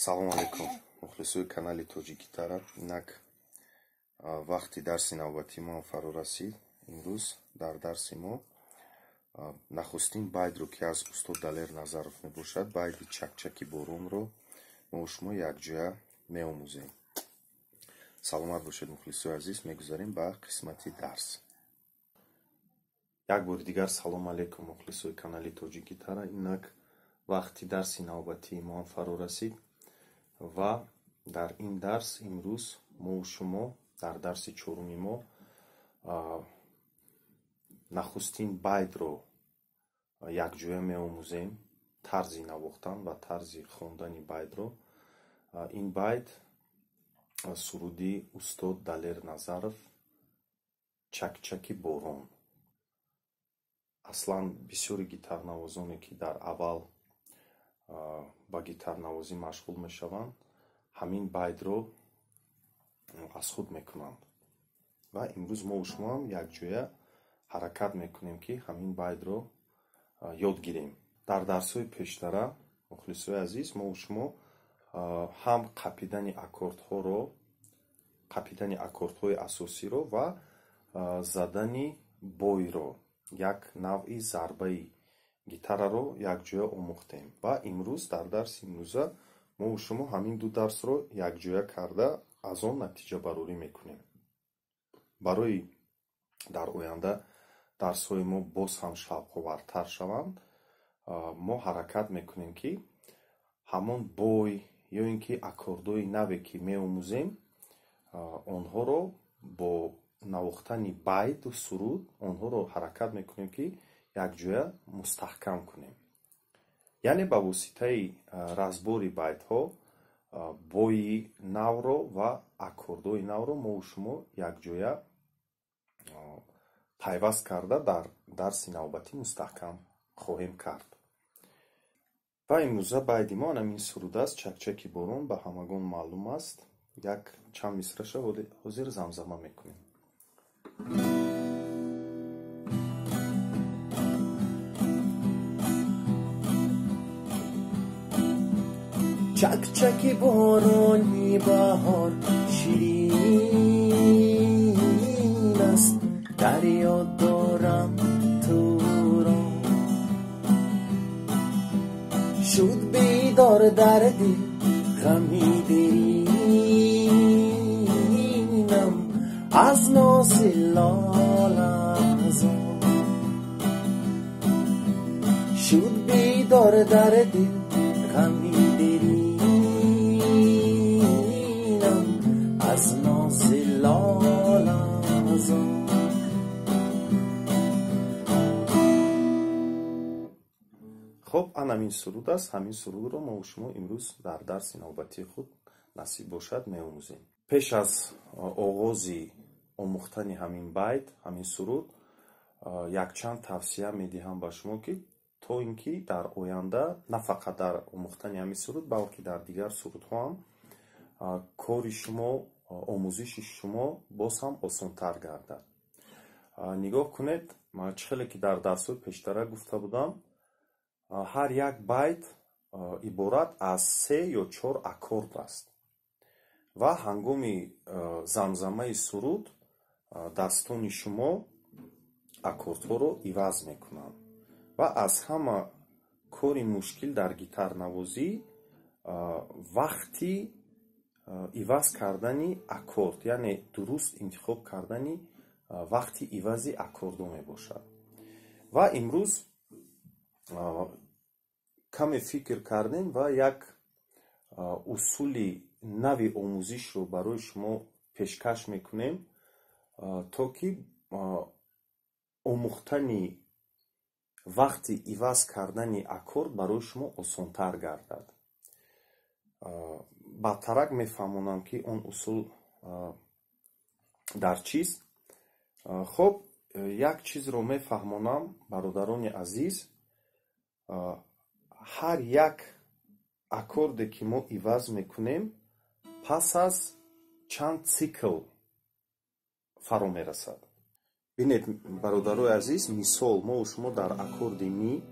Салом алейкум, мухлисои канали Тоҷик Гитара. Инак вақти дарси навбатии мо фаро расид. Имрӯз дар дарси мо нахустин байдро, ки аз устод Далер Назаров мебошад, байди Чакчаки боронро мо шумо якҷоя меомӯзем. Саломат бошед, мухлисои азиз. Мегузарем ба қисмати дарс. Як бори дигар салом алейкум, мухлисои канали Тоҷик Гитара. Инак вақти дарси навбатии мо фаро расид ва дар ин дарс имрӯз мо шумо дар дарси чоруми мо нахустин байдро якҷоя меомӯзем, тарзи навохтан ва тарзи хондани байдро. Ин байд суруди устод Далер Назаров Чакчаки борон. Аслан бисёри гитарнавозоне, ки дар аввал ба гитарнавозӣ машғул мешаванд, ҳамин байдро аз худ мекунанд ва имрӯз мо шумоам якҷоя ҳаракат мекунем, ки ҳамин байдро ёд гирем. Дар дарсҳои пештара, мухлисои азиз, мо шумо ҳам қапидани аккордҳоро, қапидани аккордҳои асосиро ва задани бойро, як навъи зарбаи гитараро якҷоя омӯхтем ва имрӯз дар дарси имрӯза мо шумо ҳамин ду дарсро якҷоя карда аз он натиҷабарорӣ мекунем. Барои дар оянда дарсҳои мо боз ҳам шавқовартар шаванд, мо ҳаракат мекунем, ки ҳамон бой ё ин ки аккордҳои наве, ки меомӯзем, онҳоро бо навохтани байду суруд онҳоро ҳаракат мекунем, ки якҷоя мустаҳкам кунем. Яъне ба воситаи разбори байдҳо бои навро ва аккордҳои навро мо шумо якҷоя пайваст карда дар дарси навбатӣ мустаҳкам хоҳем кард. Ва имрӯза байди мо ҳамин суруд аст, Чакчаки борон, ба ҳамагон маълум аст. Як чанд мисраша ҳозир замзама мекунем. Чакчаки борони баҳор ширин аст, дар ёд дорам туро. Шуд бедор дар дил ғами деринам аз нози лолазор. Шуд бедор дар дил ғами деринам аз нози лолазор. Хоб, ҳамин суруд аст. Ҳамин сурудро мо шумо имрӯз дар дарси навбатии худ насиб бошад меомӯзем. Пеш аз оғози омӯхтани ҳамин байд, ҳамин суруд, якчанд тавсия медиҳам ба шумо, ки то ин ки дар оянда на фақат дар омӯхтани ҳамин суруд, балки дар дигар сурудҳо ҳам кори шумо, омӯзиши шумо боз ҳам осонтар гардад. Нигоҳ кунед, чӣ хеле ки дар дарсҳои пештара гуфта будам, ҳар як байд иборат аз 3 ё 4 аккорд аст ва ҳангоми замзамаи суруд дастони шумо аккордҳоро иваз мекунанд ва аз ҳама кори мушкил дар гитарнавозӣ вақти иваз кардани аккорд, яъне дуруст интихоб кардани вақти ивази аккордҳо мебошад. Ва имрӯз каме фикр кардем ва як усули нави омӯзишро барои шумо пешкаш мекунем, то ки омӯхтани вақти иваз кардани аккорд барои шумо осонтар гардад. Баъдтарак мефаҳмонам, ки он усул дар чист. Хоб, як чизро мефаҳмонам, бародарони азиз, ҳар як аккорде, ки мо иваз мекунем, пас аз чанд цикл фаро мерасад. Бинед, бародарои азиз, мисол мо шумо дар аккорди ми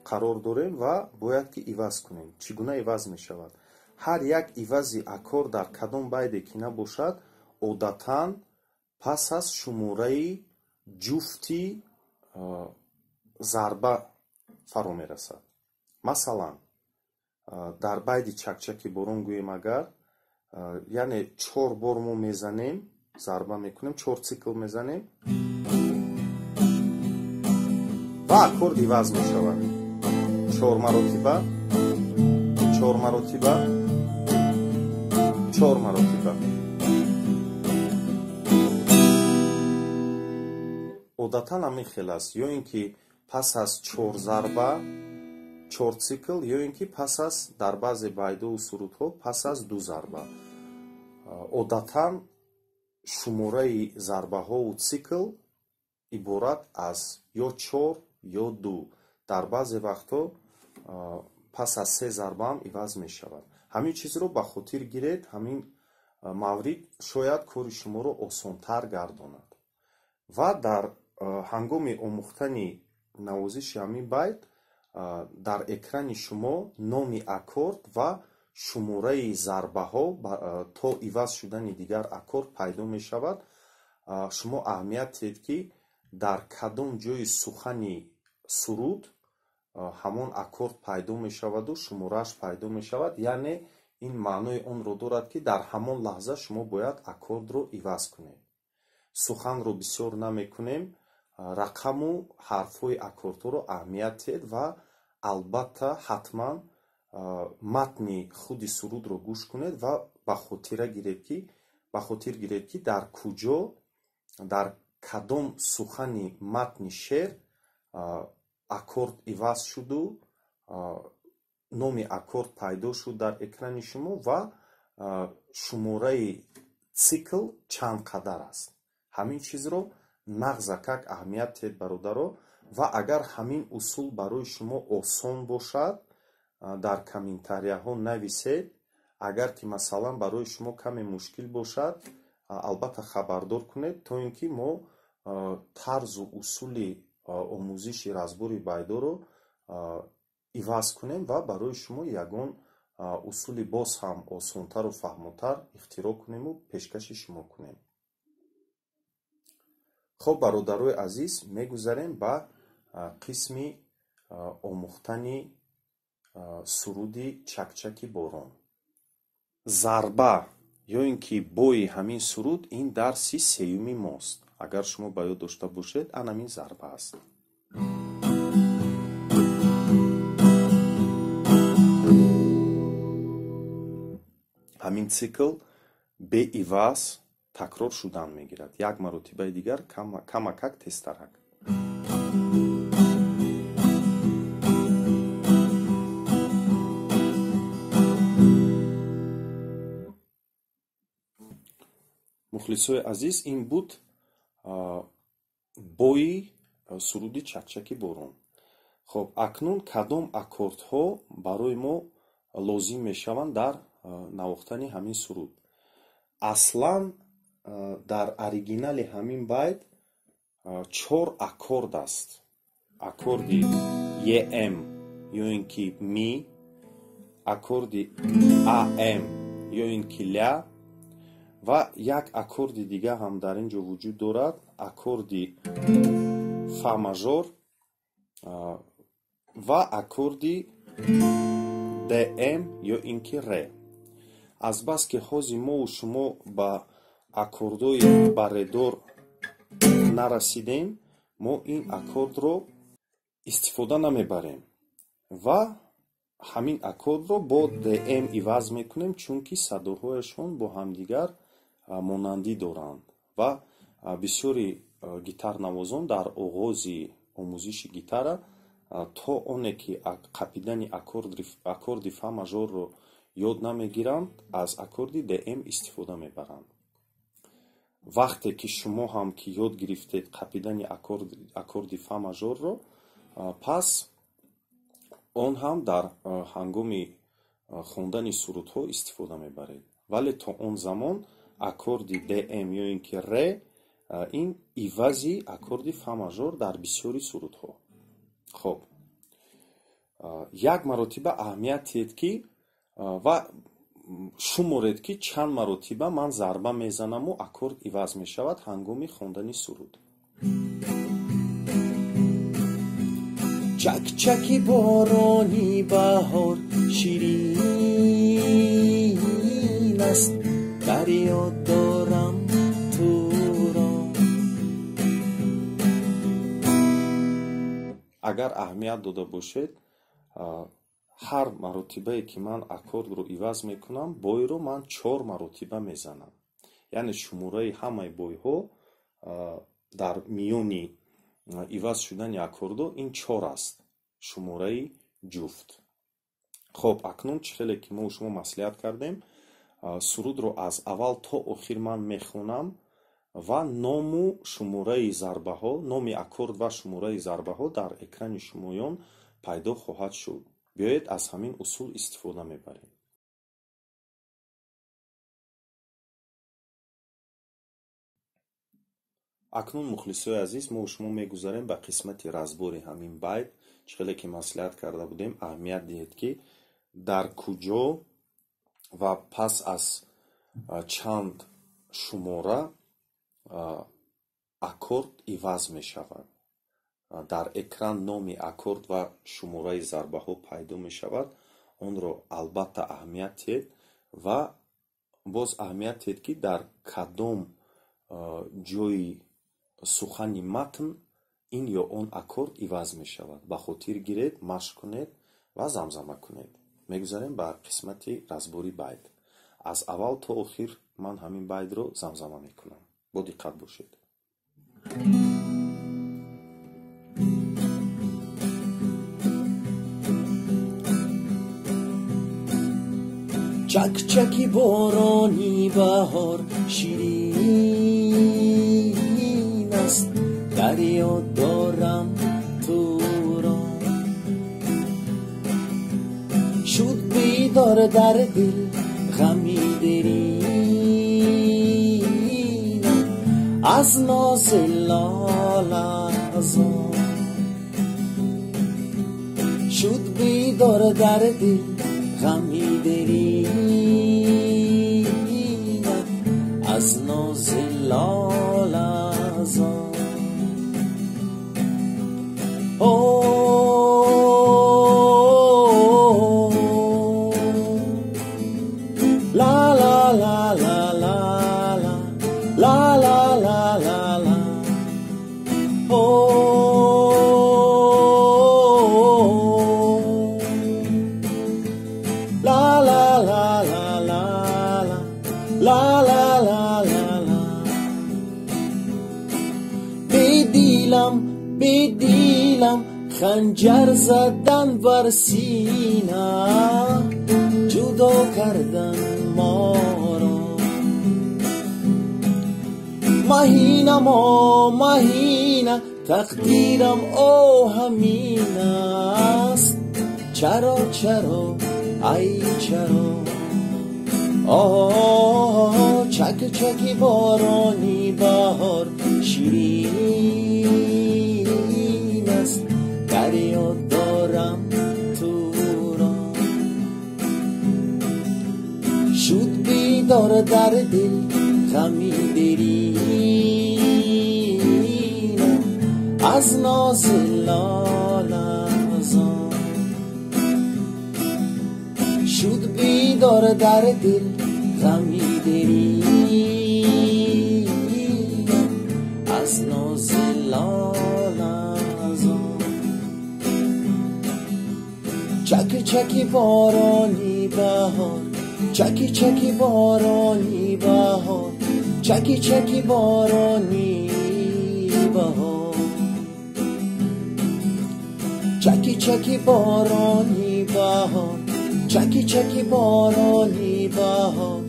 қарор дорем ва бояд ки иваз кунем. Чӣ гуна иваз мешавад? Ҳар як ивази аккорд дар кадом байде ки набошад, одатан пас аз шумораи ҷуфти зарба фаро мерасад. Масалан, дар байди чакчаки борон гӯем агар, яъне 4 бор мо мезанем, зарба мекунем, 4 цикл мезанем ва аккорд иваз мешавад. 4 маротиба, 4 маротиба, 4 маротиба. Одатан ҳамин хел аст, ё ин ки пас аз 4 зарба, 4 цикл, ё ин ки пас аз дар баъзе байдову сурудҳо пас аз 2 зарба. Одатан шумораи зарбаҳову цикл иборат аз ё 4 ё 2. Дар баъзе вақтҳо пас аз 3 зарба ҳам иваз мешавад. Ҳамин чизро ба хотир гиред, ҳамин маврид шояд кори шуморо осонтар гардонад. Ва дар ҳангоми омӯхтани навозиши ҳамин байт дар экрани шумо номи аккорд ва шумораи зарбаҳо то иваз шудани дигар аккорд пайдо мешавад. Шумо аҳамият диҳед, ки дар кадом ҷои сухани суруд ҳамон аккорд пайдо мешаваду шуморааш пайдо мешавад. Яъне ин маънои онро дорад, ки дар ҳамон лаҳза шумо бояд аккордро иваз кунед. Суханро бисёр намекунем, рақаму ҳарфҳои аккордҳоро аҳамият диҳед ва албатта ҳатман матни худи сурудро гӯш кунед ва ба хотир гиред, ки дар куҷо, дар кадом сухани матни шеър аккорд иваз шуду номи аккорд пайдо шуд дар экрани шумо ва шумораи цикл чанд қадар аст. Ҳамин чизро нағзакак аҳамият диҳед, бародаро. Ва агар ҳамин усул барои шумо осон бошад, дар комментарияҳо нависед. Агар ки масалан барои шумо каме мушкил бошад, албатта хабардор кунед, то ин ки мо тарзу усули омӯзиши разбори байдоро иваз кунем ва барои шумо ягон усули боз ҳам осонтару фаҳмотар ихтироъ кунему пешкаши шумо кунем. Хоб, бародарои азиз, мегузарем ба қисми омӯхтани суруди чакчаки борон. Зарба ё ин ки бои ҳамин суруд ин дарси сеюми мост. Агар шумо ба ёд дошта бошед, анамин зарба аст. Ҳамин цикл беиваз такрор шудан мегирад. Як маротибаи дигар камакак тезтарак. Мухлисои азиз, ин буд бои суруди чакчаки борон. Хоб, акнун кадом аккордҳо барои мо лозим мешаванд дар навохтани ҳамин суруд? Аслан дар оригинали ҳамин байт 4 аккорд аст. Аккорди ЕМ ё ин ки ми, аккорди АМ ё ин ки ля ва як аккорди дига ҳам дар ин ҷо вуҷуд дорад, аккорди фа мажор ва аккорди ДМ ё ин ки ре. Азбаски ҳозир мову шумо ба аккордҳои барредор нарасидем, мо ин аккордро истифода намебарем ва ҳамин аккордро бо ДМ иваз мекунем, чунки садоҳояшон бо ҳамдигар монандӣ доранд ва бисёри гитарнавозон дар оғози омӯзиши гитара то оне ки қапидани аккорди фа мажорро ёд намегиранд, аз аккорди ДМ истифода мебаранд. Вақте ки шумо ҳам ки ёд гирифтед қапидани аккорди фа мажорро, пас он ҳам дар ҳангоми хондани сурудҳо истифода мебаред. Вале то он замон аккорди ДМ ё ин ки ре ин ивази аккорди фа мажор дар бисёри сурудҳо. Хоб, як маротиба аҳамият диҳед, ки ва Шуморед, ки чанд маротиба ман зарба мезанаму аккорд иваз мешавад ҳангоми хондани суруд. Чак-чаки борони баҳор ширин аст, дар ёд дорам туро. Агар аҳамият дода бошед, ҳар маротибае ки ман аккордро иваз мекунам, бойро ман 4 маротиба мезанам. Яъне шумораи ҳамаи бойҳо дар миёни иваз шудани аккордҳо ин 4 аст, шумораи ҷуфт. Хоб, акнун чӣ хеле ки мо шумо маслиҳат кардем, сурудро аз аввал то охир ман мехонам ва ному шумораи зарбаҳо, номи аккорд ва шумораи зарбаҳо дар экрани шумоён пайдо хоҳад шуд. Биёед аз ҳамин усул истифода мебарем. Акнун, мухлисои азиз, мо шумо мегузарем ба қисмати разбори ҳамин байт. Чӣ хеле ки маслиҳат карда будем, аҳамият диҳед, ки дар куҷо ва пас аз чанд шумора аккорд иваз мешавад. Дар экран номи аккорд ва шумораи зарбаҳо пайдо мешавад. Онро албатта аҳамият диҳед ва боз аҳамият диҳед, ки дар кадом ҷои сухани матн ин ё он аккорд иваз мешавад. Ба хотир гиред, машқ кунед ва замзама кунед. Мегузарем ба қисмати разбори байт. Аз аввал то охир ман ҳамин байтро замзама мекунам. Бо диққат бошед. Чак-чаки борони баҳор ширин аст, дар ёд дорам туро. Шуд бедор дар дил ғами деринам аз нози лолазор. Шуд бедор дар дил ғами деринам аз нози лолазор. La la la la la la la la la la la. La la la la la la la la la la. Бедилам ханҷар задан бар сина, ҷудо кардан моро. Маҳинам о маҳина, тақдирам о ҳамин аст. Чаро, чаро, ай чаро. Чак-чаки борони баҳор ширин аст, дар ёд дорам туро. Шуд бедор дар дил ғами деринам аз нози лолазор. Шуд бедор дар дил ғами деринам аз нози лолазор. Чаки-чаки борони баҳор, чаки-чаки борони баҳор, чаки-чаки борони баҳор. Чаки-чаки борони баҳор, чаки-чаки борони баҳор,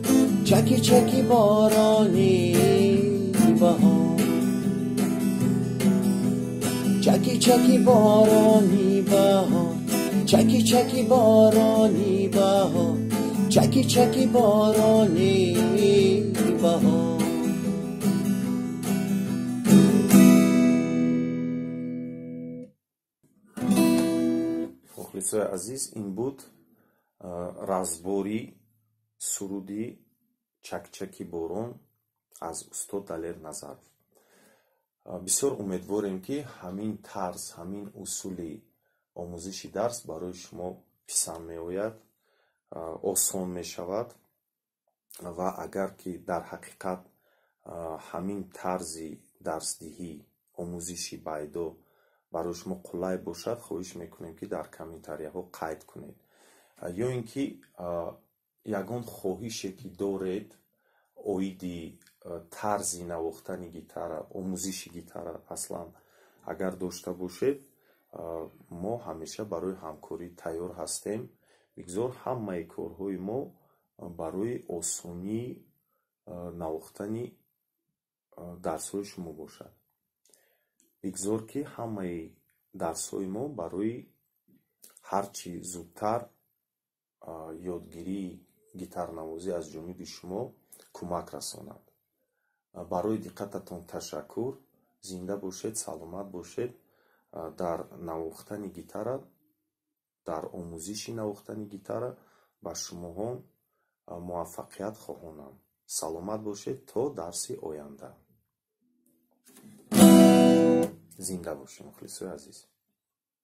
чаки-чаки борони баҳор. Чаки-чаки борони баҳор, чаки-чаки борони баҳор, чаки-чаки борони баҳор. Мухлисои азиз, ин буд разбори Суруди «Чакчаки борон» аз устод Далер Назаров. Бисёр умедворем, ки ҳамин тарз, ҳамин усули омӯзиши дарс барои шумо писанд меояд, осон мешавад. Ва агар ки дар ҳақиқат ҳамин тарзи дарсдиҳӣ, омӯзиши байдо барои шумо қулай бошад, хоҳиш мекунем, ки дар комментарияҳо қайд кунед ё ин ки ягон хоҳише ки доред оиди тарзи навохтани гитара, омӯзиши гитара аслан агар дошта бошед, мо ҳамеша барои ҳамкорӣ тайёр ҳастем. Бигзор ҳамаи корҳои мо барои осонии навохтани дарсҳои шумо бошад. Бигзор, ки ҳамаи дарсҳои мо барои ҳарчи зудтар ёдгирии гитарнавозӣ аз ҷониби шумо кӯмак расонад. Барои диққататон ташаккур. Зинда бошед, саломат бошед. Дар навохтани гитара, дар омӯзиши навохтани гитара ба шумоҳон муваффақият хоҳонам. Саломат бошед, то дарси оянда. Зинда бошед, мухлисои азиз.